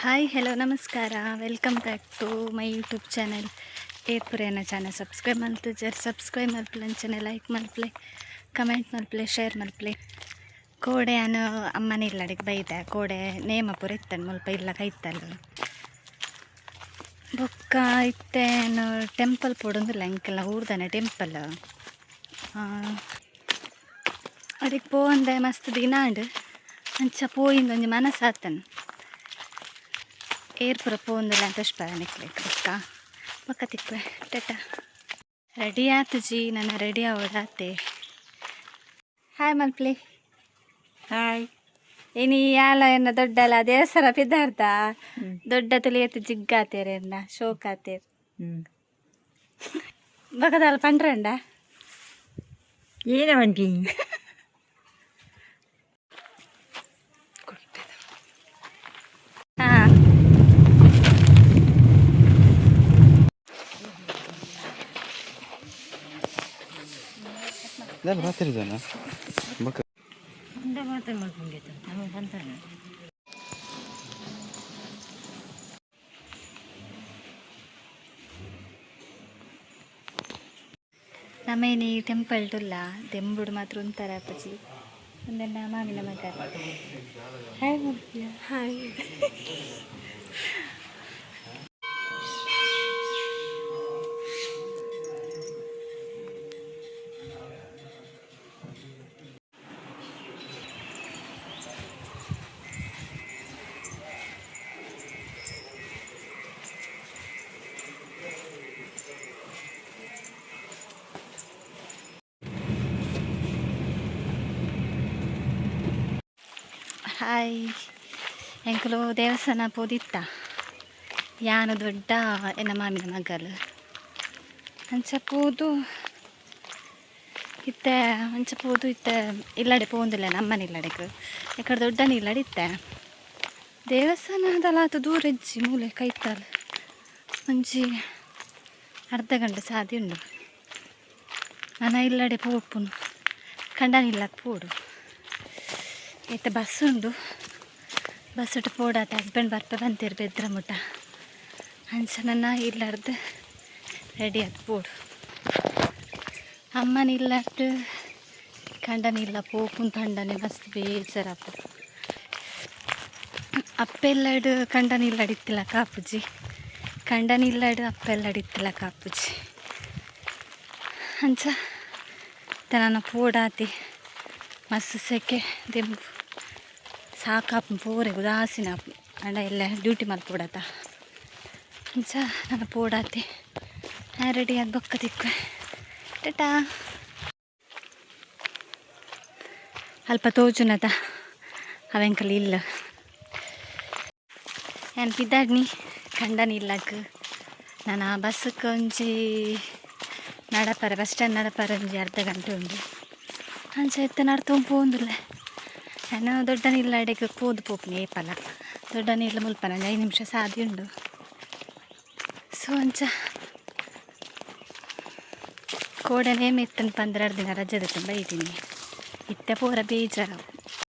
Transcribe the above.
Hi, hello, ನಮಸ್ಕಾರ. Welcome back to my YouTube channel. ಏಪುರೇನ channel subscribe ಮಲ್ತುಜರ್ subscribe ಮಲ್ಪಲೆ, ಅಂಚನೆ like ಮಲ್ಪಲೆ, comment ಮಲ್ಪಲೆ, share ಮಲ್ಪಲೆ. ಕೋಡೆ ಅನು ಅಮ್ಮನ ಇಲ್ಲಡಿಗೆ ಬೈದೆ. ಕೋಡೆ ನೇಮ ಪೂರ ಇತ್ತನ್ ಮುಲ್ಪ ಇಲ್ಲ ಕೈತಲ್. ಬೊಕ್ಕ ಇತ್ತೇನು ಟೆಂಪಲ್ ಪೋಡೊಂದುಲ್ಲ ಎಂಕೆಲ್ಲ ಊರ್ದನೆ ಟೆಂಪಲ್. ಅಡಿಗೆ ಪೋವಂದೆ ಮಸ್ತ್ ದಿನ ಆಂಡ್. ಅಂಚ ಪೋಯಿಂದು ಒಂಜಿ ಮನಸ್ಸಾತನ್. ಏರ್ ಪೂರ ಪೋಂದುಲ್ಲ ಅಂತ ನಿಕ್ಲೆಗ್. ಬೊಕ್ಕ ಬೊಕ್ಕ ತಿಕ್ಕುವೆ, ಟಾಟಾ. ರೆಡಿ ಆತುಜಿ ನನ್ನ, ರೆಡಿ ಆವೊಡಾತೆ. ಹಾಯ್ ಮಲ್ಪ್ಲೆ. ಹಾಯ್. ಇನಿ ಯಾಲ ಎನ್ನ ದೊಡ್ಡಲ ದೇವಸ್ಥಾನ ಪಿದಾರ್ದ. ದೊಡ್ಡ ತುಲಿಯತ್ತು ಜಿಗ್ಗಾತೇರ್, ಎನ್ನ ಶೋಕ್ ಆತೇರ್. ಬಕದಾಲ ಪಂಡ್ರಂಡ. ಏನ ಬಂಟಿ? ಹಾ. ರಾತ್ರಿ ಬೊಕ್ಕ. ಮಾತ್ರ ಮಾಡ್ಕೊಂಡಿತ್ತು ನಮಗೆ ಬಂತಾನೆ. ನಮೇನಿ ಟೆಂಪಲ್ ಟುಲ್ಲ ದೆಂಬುಡು ಮಾತ್ರ ಉಂತಾರ ಅಪ್ಪಜಿ. ಒಂದೆನ್ನ ಮಾಮಿನ ಮಗ. ಹಾಯ್ ಮಲ್ಪಿಯ. ಹಾಯ್. ಹಾಯ್. ಎಂಕುಲು ದೇವಸ್ಥಾನ ಪೋದಿತ್ತ, ಯಾನು, ದೊಡ್ಡ, ಎನ್ನ ಮಾಮಿನ ಮಗಲು. ಅಂಚ ಪೋದು ಇತ್ತೆ, ಅಂಚ ಪೋದು ಇತ್ತೆ ಇಲ್ಲಡೆ ಪೋಂದಿಲ್ಲ ನಮ್ಮನೆ ಇಲ್ಲಡೆಗ್. ಎಕಡೆ ದೊಡ್ಡನ ಇಲ್ಲಡೆ ಇತ್ತೆ. ದೇವಸ್ಥಾನದಲ್ಲ ಆತು ದೂರ ಇಜ್ಜಿ, ಮೂಲೆ ಕೈತಲ್ ಒಂಜಿ ಅರ್ಧ ಗಂಟೆ ಸಾದಿ ಉಂಡು. ನನ ಇಲ್ಲಡೆ ಪೋಪುನು, ಕಂಡನಿ ಇಲ್ಲಕ್ಕೆ ಪೋಡು. ಇತ್ತೆ ಬಸ್ ಉಂಡು, ಬಸ್ ಉಟ್ಟು ಪೋಡಾತ. ಹಸ್ಬೆಂಡ್ ಬರ್ಪೆ ಬಂತೀರು ಬೆದ್ರ ಮುಟ್ಟ. ಅಂಚ ನನ್ನ ಇಲ್ಲಾರ್ದು ರೆಡಿ ಆದ್ ಪೋಡು. ಅಮ್ಮನ ಇಲ್ಲಾರ್ದು ಕಂಡನಿಲ್ಲ ಪೋಪುನ್ ಪಂಡನೆ ಮಸ್ತ್ ಬೇಜಾರಪ್ಪ. ಅಪ್ಪೆಲ್ಲಡು ಕಂಡನಿಲ್ಲಡ್ ಇತ್ತಿಲ್ಲ ಕಾಪುಜಿ, ಕಂಡನಿಲ್ಲಡು ಅಪ್ಪೆಲ್ಲಡ್ ಇತ್ತಿಲ್ಲ ಕಾಪುಜಿ. ಅಂಚ ನನ್ನ ಪೋಡಾತಿ. ಮಸ್ತ್ ಸೆಕೆ, ದೆಂಬು, ಸಾಕಾಪು ಪೂರೆ ಉದಾಸೀನ. ಅಂಡ ಎಲ್ಲ ಡ್ಯೂಟಿ ಮಲ್ಪೊಡತ. ಅಂಚ ನನ್ನ ಪೋಡಾತಿ. ರೆಡಿ ಆದ್ ಬೊಕ್ಕ ತಿಕ್ಕುವೆ, ಟಾಟಾ. ಅಲ್ಪ ತೋಜುನದ ಅವೆಂಕಲ್ ಇಲ್ಲ. ಯಾನ್ ಪಿದಾಡ್ನಿ ಕಂಡನಿ ಇಲ್ಲಗ್. ನಾನು ಬಸ್ಸಕ್ಕೆ ಒಂಜಿ ನಡಪರೆ, ಬಸ್ ಸ್ಟ್ಯಾಂಡ್ ನಡಪರೆ ಒಂಜಿ ಅರ್ಧ ಗಂಟೆ ಉಂಡು. ಅಂಚ ಇತ್ತೆ ನಡ್ತೊಂದು ಪೋಂದುಲ್ಲೆ. ನಾನು ದೊಡ್ಡನ ಇಲ್ಲಡೆಗ್ ಪೋದು ಪೋಪುನಿ ಏಪಲ. ದೊಡ್ಡನ ಇಲ್ಲ ಮುಲ್ಪನ ಒಂದು 5 ನಿಮಿಷ ಸಾದಿ ಉಂಡು. ಸೊ ಅಂಚ ಕೋಡೆ ನೇಮ ಇತ್ತನ್ 12 ದಿನ ರಜೆ ತುಂಬ ಇದ್ದೀನಿ. ಇತ್ತೆ ಪೂರ ಬೇಜಾರು.